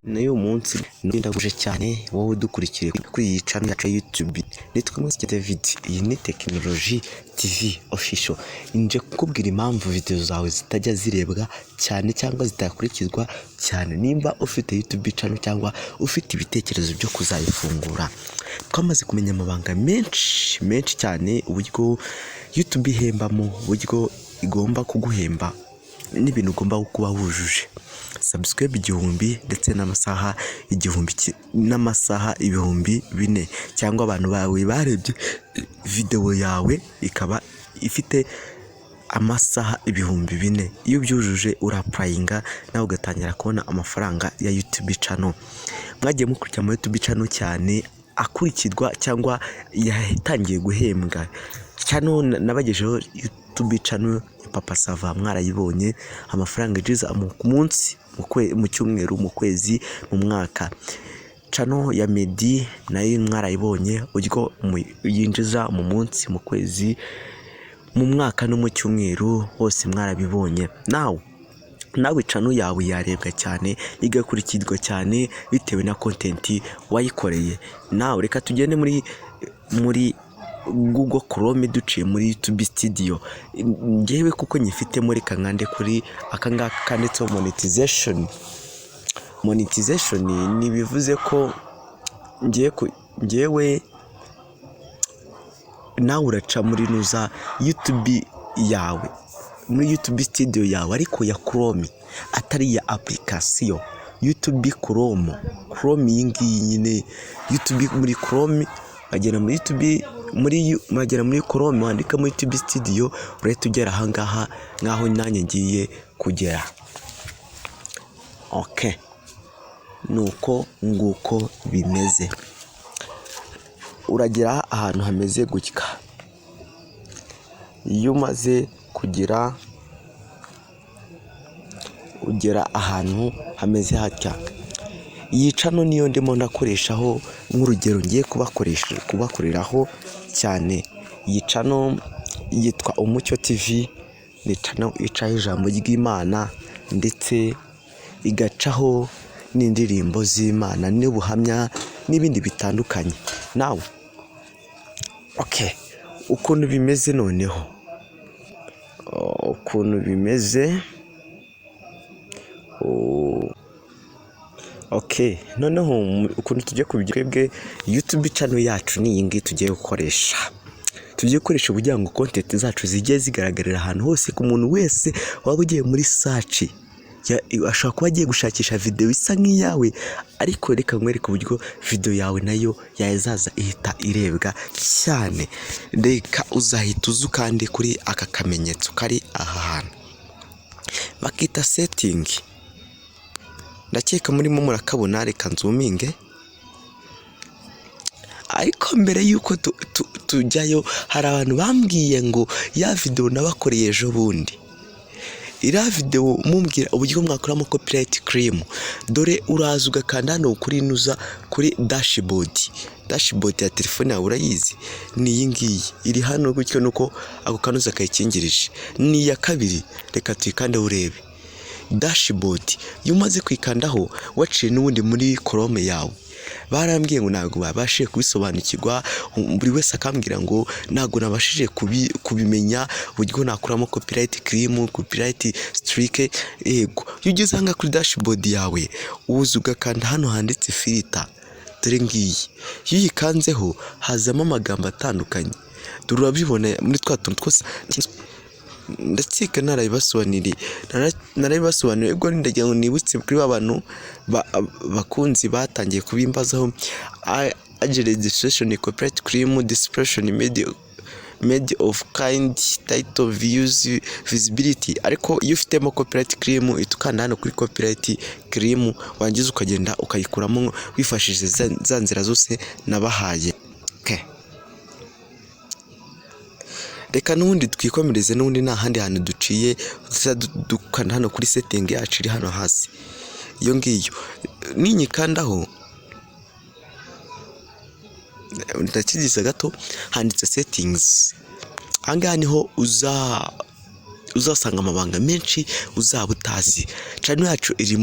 N'uyu munsi ndaguje cyane wowe udukurikiye kuri iyi channel yacu ya YouTube. Nitwa Mwese David, iyi ni Tekinoloji TV Official. Nje kukubwira impamvu video zawe zitajya zirebwa cyane cyangwa zitakurikizwa cyane nimba ufite YouTube channel cyangwa ufite ibitekerezo byo kuzayifungura. Twamaze kumenya amabanga menshi menshi cyane, uburyo YouTube ihembamo, uburyo igomba kuguhemba n'ibintu ugomba kuba wujuje: subscribe 1000 ndetse n'amasaha 1000 n'amasaha 4000, cyangwa abantu bawe barebye video yawe ikaba ifite amasaha 4000. Iyo ubyujuje, ura-applyinga nawe ugatangira kubona amafaranga ya YouTube channel. Mwagiye mukurikira ama YouTube channel cyane akurikirwa cyangwa yatangiye guhembwa. Channel nabagejeho, YouTube channel ya Papa Sava, mwarayibonye amafaranga yinjiza ku munsi, mu cyumweru, mu kwezi, mu mwaka. Channel ya Meddy nayo mwarayibonye uburyo yinjiza mu munsi, mu kwezi, mu mwaka no mu cyumweru, hose mwarabibonye. Nawe channel yawe yarebwa cyane, igakurikirwa cyane bitewe na content wayikoreye. Nawe reka tugende muri Google Chrome, duciye muri YouTube Studio. Ngewe kuko nyifitemo, reka nkande kuri aka ngaka kanditseho monetization. Monetization ntibivuze ko ngiye ku ngewe, nawe uraca muri nuza YouTube yawe, muri YouTube Studio yawe ariko ya Chrome, atari iya application YouTube Chrome. Chrome iyi ngiyi nyine, YouTube muri Chrome, wagera muri YouTube, muri wagera muri Chrome, wandika muri YouTube Studio, urahita ugera ahangaha nk'aho nanjye ngiye kugera. Okay, nuko nguko bimeze. Uragera ahantu hameze gutya. Iyo umaze kugera, ugera ahantu hameze hatya. Iyi channel niyo ndimo ndakoreshaho nk'urugero, ngiye kubakoresha, kubakoreraho cyane. Iyi channel yitwa Umucyo TV, ni channel icaho ijambo ry'Imana ndetse igacaho n'indirimbo z'Imana n'ubuhamya n'ibindi bitandukanye. Nawe okay, ukuntu bimeze noneho, ukuntu bimeze, okay, noneho ukuntu tugiye kubigira twebwe, YouTube channel yacu ni iyi ngiyi tugiye gukoresha. Tugiye gukoresha kugira ngo content zacu zijye zigaragarira ahantu hose, ku muntu wese waba ugiye muri search, ashobora kuba agiye gushakisha video isa nk'iyawe. Ariko reka nkwereke uburyo video yawe nayo yazaza ihita irebwa cyane. Reka uzahita uza ukande kuri aka kamenyetso kari aha hantu bakita setting. Ndakeka murimo murakabona. Reka nzoominge. Ariko mbere y'uko tujyayo, hari abantu bambwiye ngo ya video nabakoreye ejo bundi, iriya video mumbwira uburyo mwakoramo copyright claim. Dore uraza ugakanda hano kuri nuza, kuri dashboard. Dashboard ya telefone yawe urayizi, ni iyi ngiyi iri hano gutyo, nuko ako kanuza kayikingirije. Ni iya kabiri, reka tuyikandeho urebe dashboard. Iyo umaze kwikandaho, waciye n'ubundi muri Chrome yawe, barambwiye ngo ntabwo babashije kubisobanukirwa. Buri wese akambwira ngo ntabwo nabashije kubimenya uburyo nakuramo copyright claim, copyright strike. Yego, iyo ugeze aha ngaha kuri dashboard yawe, uza ugakanda hano handitse filter. Dore ngiyi. Iyo uyikanzeho hazamo amagambo atandukanye. Dore urabibona muri twa tuntu twose. Ndakeka narabibasobanuriye, narabibasobanuriye. Ubwo ndagira ngo nibutse kuri ba bantu bakunzi batangiye kubimbazaho: age registration, copyright claim, description, made of kind, title, views, visibility. Ariko iyo ufitemo copyright claim, uhita ukanda hano kuri copyright claim, wangiza ukagenda ukayikuramo wifashishije za nzira zose nabahaye. Okay. Reka n'ubundi twikomereze. N'ubundi nta handi hantu duciye, dukanda hano kuri setting yacu iri hano hasi. Iyo ngiyo ninyikandaho, ndakigize gato, handitse settings. Ahangaha niho uzasanga amabanga menshi uzaba utazi. Channel yacu iri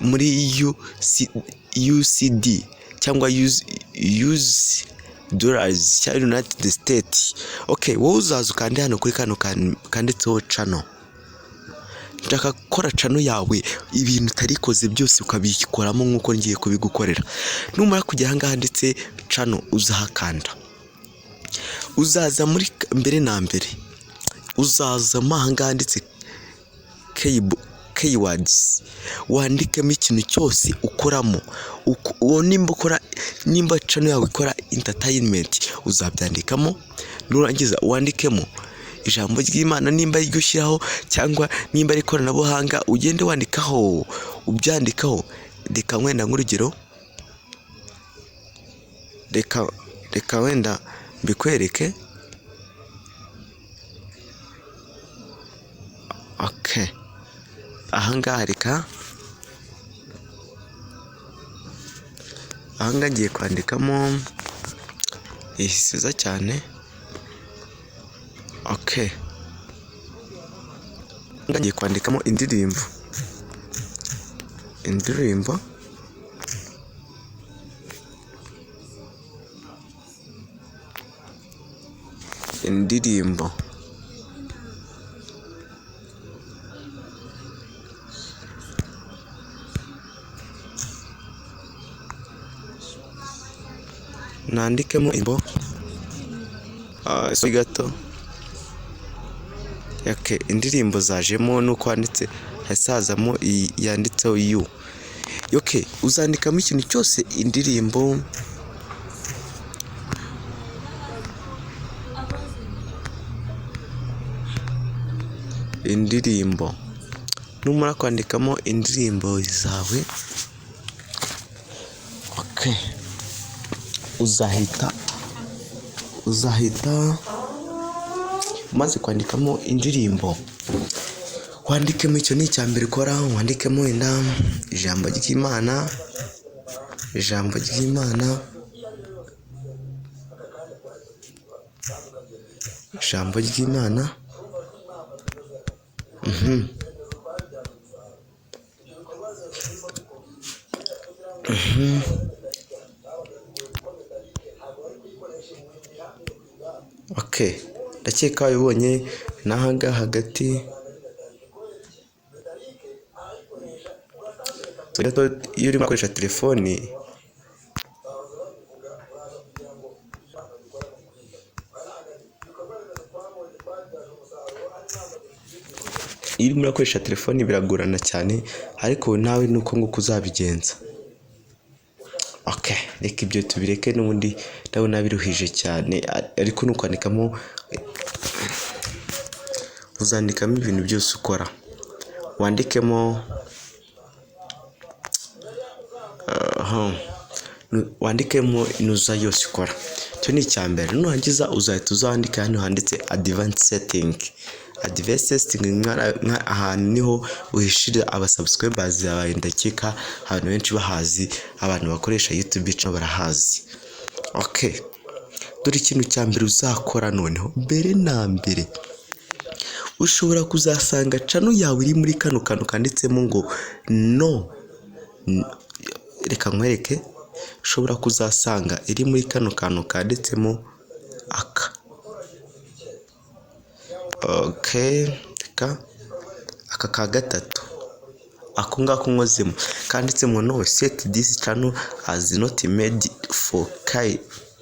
muri UCD cyangwa US dollars cyangwa United States. Okay, wowe uzaza ukande hano kuri kano kanditseho channel. Nshaka gukora channel yawe, ibintu utarikoze byose ukabikoramo nk'uko ngiye kubigukorera. Numara kugera ahangaha handitse channel, uzahakanda, uzaza muri mbere na mbere uzazamo ahangaha handitse keywords, wandikemo ikintu cyose ukoramo. Uwo nimba ukora, nimba channel yawe ikora entertainment, uzabyandikamo. Nurangiza wandikemo ijambo ry'Imana nimba ari ryo ushyiraho, cyangwa nimba ari ikoranabuhanga, ugende wandikaho, ubyandikaho. Reka wenda nk'urugero, reka wenda mbikwereke. Okay, ahangaha reka ahangaha ngiye kwandikamo isiza cyane. Okay, ngiye kwandikamo indirimbo, indirimbo. Nandikemo imbo gato. Okay, indirimbo zajemo nuko wanditse hasazamo yanditseho yu. Okay, uzandikamo ikintu cyose, indirimbo, indirimbo. Numara kwandikamo indirimbo zawe, okay, uzahita umaze kwandikamo indirimbo, wandikemo, icyo ni icya mbere ukora, wandikemo wenda ijambo ry'Imana, ijambo ry'Imana, ijambo ry'Imana. Okay, ndakeka wabibonye n'ahangaha hagati. Iyo urimo gukoresha telefoni, iyo urimo urakoresha telefoni biragorana cyane, ariko nawe nuko nguko uzabigenza. Okay, reka ibyo tubireke, n'ubundi ndabona biruhije cyane, ariko nukwandikamo, uzandikamo ibintu byose ukora, wandikemo wandikemo inuza yose ukora. Icyo ni icya mbere. Nurangiza uzahita uzandika hano handitse advanced setting. Advanced setting ahantu niho uhishira aba subscribers bawe. Ndakeka abantu benshi bahazi, abantu bakoresha YouTube channel barahazi. Okay, dore ikintu cya mbere uzakora noneho. Mbere na mbere ushobora kuzasanga channel yawe iri muri kano kantu kanditsemo ngo no, reka nkwereke. Ushobora kuzasanga iri muri kano kantu kanditsemo aka. Okay, reka aka ka gatatu, ako ngako nkozemo, kanditsemo "No, set this channel as not made for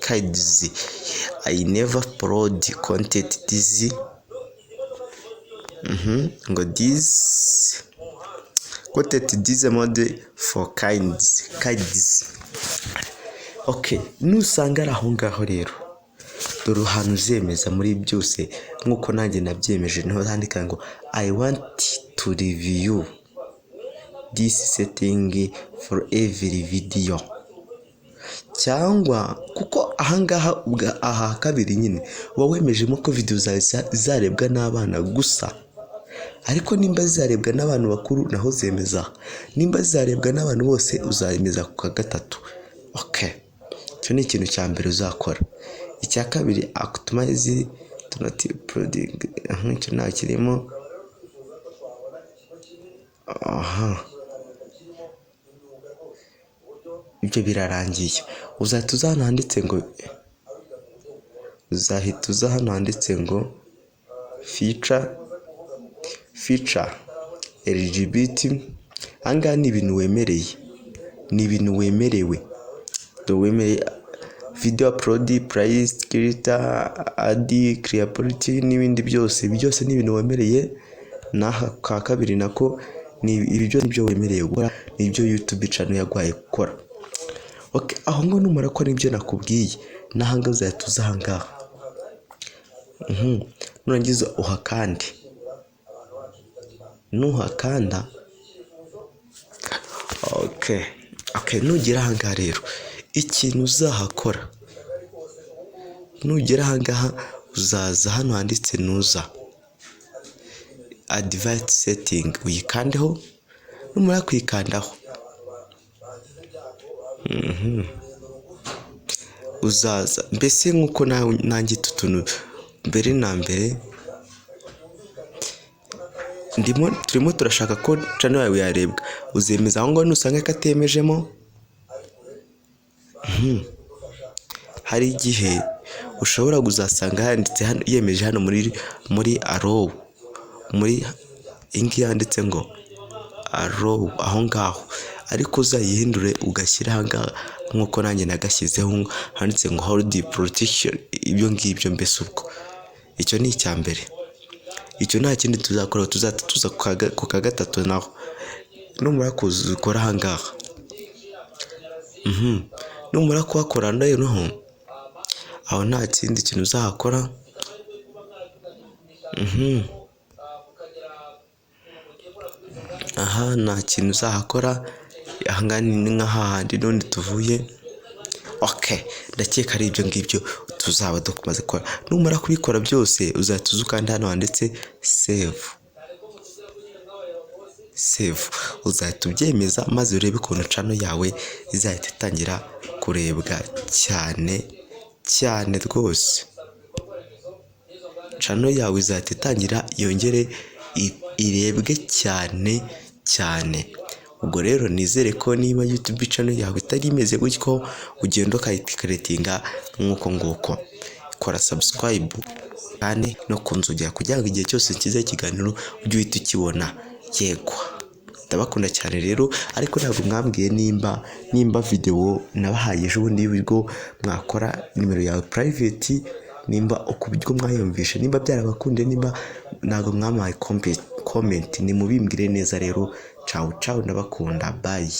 kids. I never upload content this", ngo "this content this mode for kids". Okay, nusanga ari aho ngaho rero, dore ahantu uzemeza muri byose nk'uko nanjye nabyemeje. Niho handika ngo "I want to review this setting for every video", cyangwa kuko ahangaha aha kabiri nyine uba wemejemo ko video zawe zarebwa n'abana gusa. Ariko nimba zizarebwa n'abantu bakuru, naho zemeza. Nimba zizarebwa n'abantu bose, uzemeza ku ka gatatu. Okay, icyo ni ikintu cya mbere uzakora. Icya kabiri, optimize Not uploading, icyo nta kirimo. Aha ibyo birarangiye. Uzahita uza hano handitse ngo, uzahita uza hano handitse ngo feature eligibility. Ahangaha ni ibintu wemereye, ni ibintu wemerewe. Wemereye video upload, price creator ad, clear n'ibindi byose. Ibi byose ni ibintu wemereye. N'aha ka kabiri nako ni ibi byose, nibyo wemereye gukora, nibyo YouTube channel yaguhaye gukora. Okay, aho ngaho numara gukora ibyo nakubwiye, n'aha ngaha uzahita uza aha ngaha, nurangiza uhakande. Nuhakanda, okay, nugera aha ngaha rero, ikintu uzahakora nugera aha ngaha, uzaza hano handitse nuza advanced setting, uyikandeho. Numara kuyikandaho, uzaza mbese nk'uko nanjye utu tuntu mbere na mbere ndimo, turimo turashaka ko channel yawe yarebwa. Uzemeza aho ngaho nusanga katemejemo. Hari igihe ushobora kuzasanga handitse hano yemeje hano muri allow, muri iyi ngiyi handitse ngo allow aho ngaho, ariko uzayihindure ugashyira aha ngaha nk'uko nanjye nagashyizeho, handitse ngo hold protection, ibyo ngibyo. Mbese ubwo icyo ni icya mbere. Icyo nta kindi tuzakora, tuzahita tuza ku ka gatatu naho. Numara kuza ukora aha ngaha, numara kuhakora noneho, aho nta kindi kintu uzahakora. Aha nta kintu uzahakora. Aha ngaha ni nka hahandi n'ubundi tuvuye. Okay, ndakeka ari ibyo ngibyo tuzaba dumaze gukora. Numara kubikora byose, uzahita uza ukanda hano handitse save. Save, uzahita ubyemeza, maze urebe ukuntu channel yawe izahita itangira kurebwa cyane cyane rwose. Channel yawe izahita itangira yongere irebwe cyane cyane. Ubwo rero nizere ko niba YouTube channel yawe itari imeze gutyo, ugenda ukayicreatinga nk'uko nguko. Kora subscribe kandi no kunzogera kugira ngo igihe cyose nshyizeho ikiganiro ujye uhita ukibona. Yego, ndabakunda cyane rero, ariko ntabwo mwambwiye nimba video nabahaye ejo bundi y'uburyo mwakora nimero yawe private, nimba uku buryo mwayumvishe, nimba byarabakundiye, nimba ntabwo mwampaye comment, nimubimbwire neza rero. Cawu cawu, ndabakunda, bye.